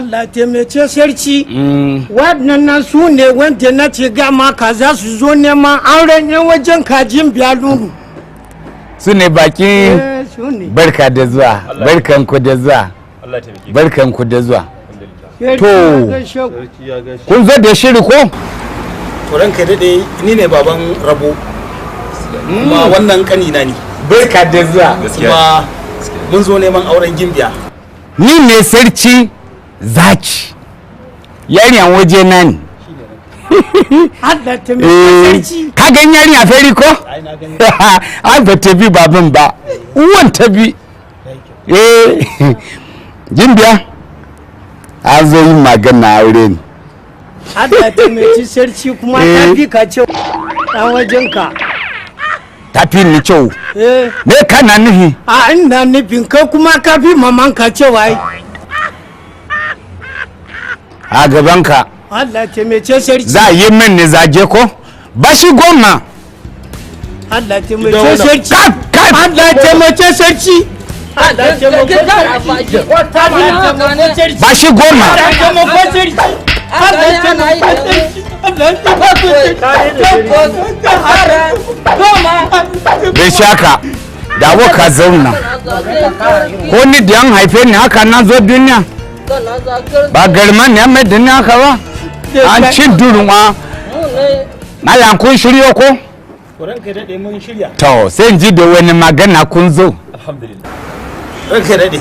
Allah taimake sarki. Waɗannan su ne wanda na ce gama ka za su zo neman auren yan wajen kajin biyaluru. Su ne baki? Eh, su ne. Barka da zuwa, barkan ku da zuwa. Allah taimake. Barkan ku da zuwa. Sarki To. ya gaishe ku. Kun zo da shiri ko? To ranka daɗe, ni ne baban Rabo, kuma wannan ƙanina ne. Barka da zuwa. Kuma mun zo neman auren Gimbiya. Ni ne Sarki Zaki. Yarinyan waje na ne. Allah taimake Eh, sarki. ka gan yarinya feri ko? Ai ba ta bi baban ba, uwan ta bi. Eh, Gimbiya, an zo yin magana aure ne. Allah taimake sarki, kuma ta fi ka ce ɗan wajen ka. Ta fi ni kyau? Eh. Me kana nufi? A ina nufin kai kuma ka fi maman ka cewa ai. A gabanka. Allah taimake sarki. Za a yi min ne zage ko? Bashi 10. Allah taimake sarki. Ka ka. Allah taimake sarki. Allah taimake sarki. Allah taimake sarki. Bashi 10. Allah taimake sarki. Allah taimake sarki. Allah taimake sarki. Bai shaka dawo ka zauna. Ko ni da an haife ni haka na zo duniya? Ba garma ne mai da ni haka ba. An ci durunwa. Malam, kun shiryo ko? To ranka daɗe, mun shirya. To, sai in ji da wani magana kun zo. Alhamdulillah. Ranka daɗe,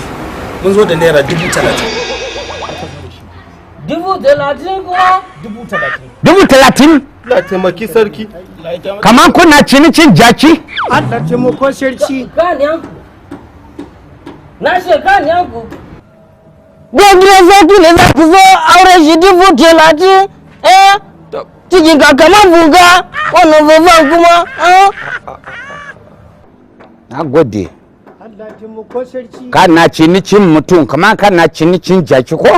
mun zo da naira 30,000. 30,000 kuma? 30,000. 30,000? Allah taimaki sarki. Kamar kuna cinikin jaki. Allah taimako sarki. Kaniyanku. Na ce kaniyanku. Gidan sarki ne za ku zo aure shi 30,000, eh? Cikin ka kamar buga, wannan babban kuma, eh? Na gode. Allah taimako sarki. Kana cinikin mutum kamar kana cinikin jaki ko?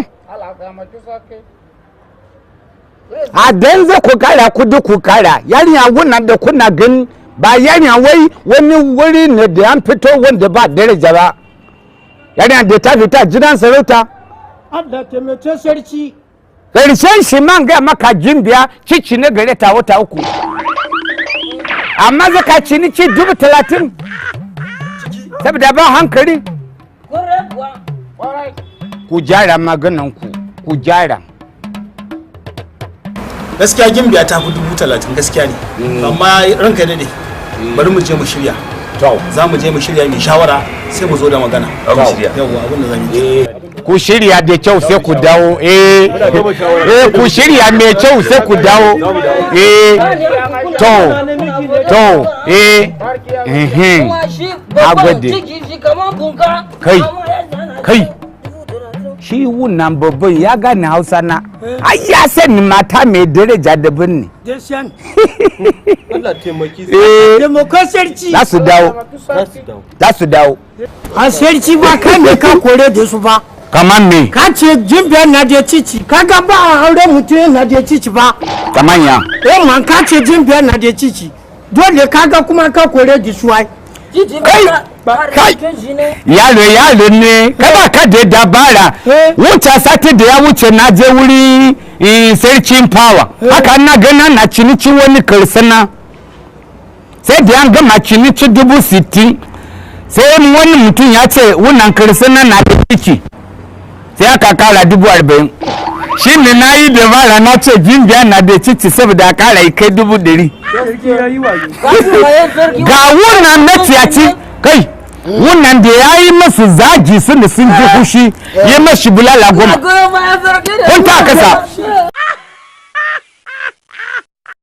A dan zai ku kara kudi, ku kara. Yarinya wannan da kuna gani ba yarinya wai wani wuri ne da an fito wanda ba daraja ba. Yarinya da ta fita gidan sarauta. Allah taimake sarki. Karshen shi man ga maka, Gimbiya cici ne gare ta wata 3, amma zaka ciniki 30,000 saboda ba hankali. Kwarai kuwa. Ku gyara maganan ku, ku gyara. Gaskiya Gimbiya ta fi 30,000, gaskiya ne, amma ranka daɗe, bari mu je mu shirya. To. Za mu je mu shirya mai shawara, sai mu zo da magana. Za mu shirya. Yawwa, abin da za mu yi. Ku shirya da kyau sai ku dawo. Eh eh, ku shirya mai kyau sai ku dawo. Eh, to to, eh mhm. Kuma shi Na babban gode. ciki shi kamar bunka. Kai. Amma ya zana Kai. 30,000. Shi wannan babban ya gane Hausa na. Ai ya sani mata mai daraja daban ne. Gaskiya. Allah taimaki sarki. Eh. Taimako sarki. Za su dawo. Za su dawo. Za su dawo. A sarki, ba kai ne ka kore da su ba. Kamar me? Ka ce Gimbiya na da cici, kaga ba a aure mutum na da cici ba. Kamar ya? Eh man, ka ce Gimbiya na da cici, dole kaga kuma ka kore da su ai. Ciki Kai! ba Kai! shi ne. Yaro yaro ne, kada ka da dabara. Eh. Wuce sati da ya wuce na je wuri sarkin power. Haka na gana na cinikin wani karsana. Sai da an gama ciniki 60,000, sai wani mutum ya ce wannan karsana na da ciki, sai aka kara 40,000. Shi ne na yi dabara na ce Gimbiya na da ciki saboda a kara kai 100,000. Ga wannan na ciyaci kai, wannan da ya yi masu zagi sun da sun ji fushi, ya mashi bulala 10. Goyon bayan sarki da Kun ta kasa.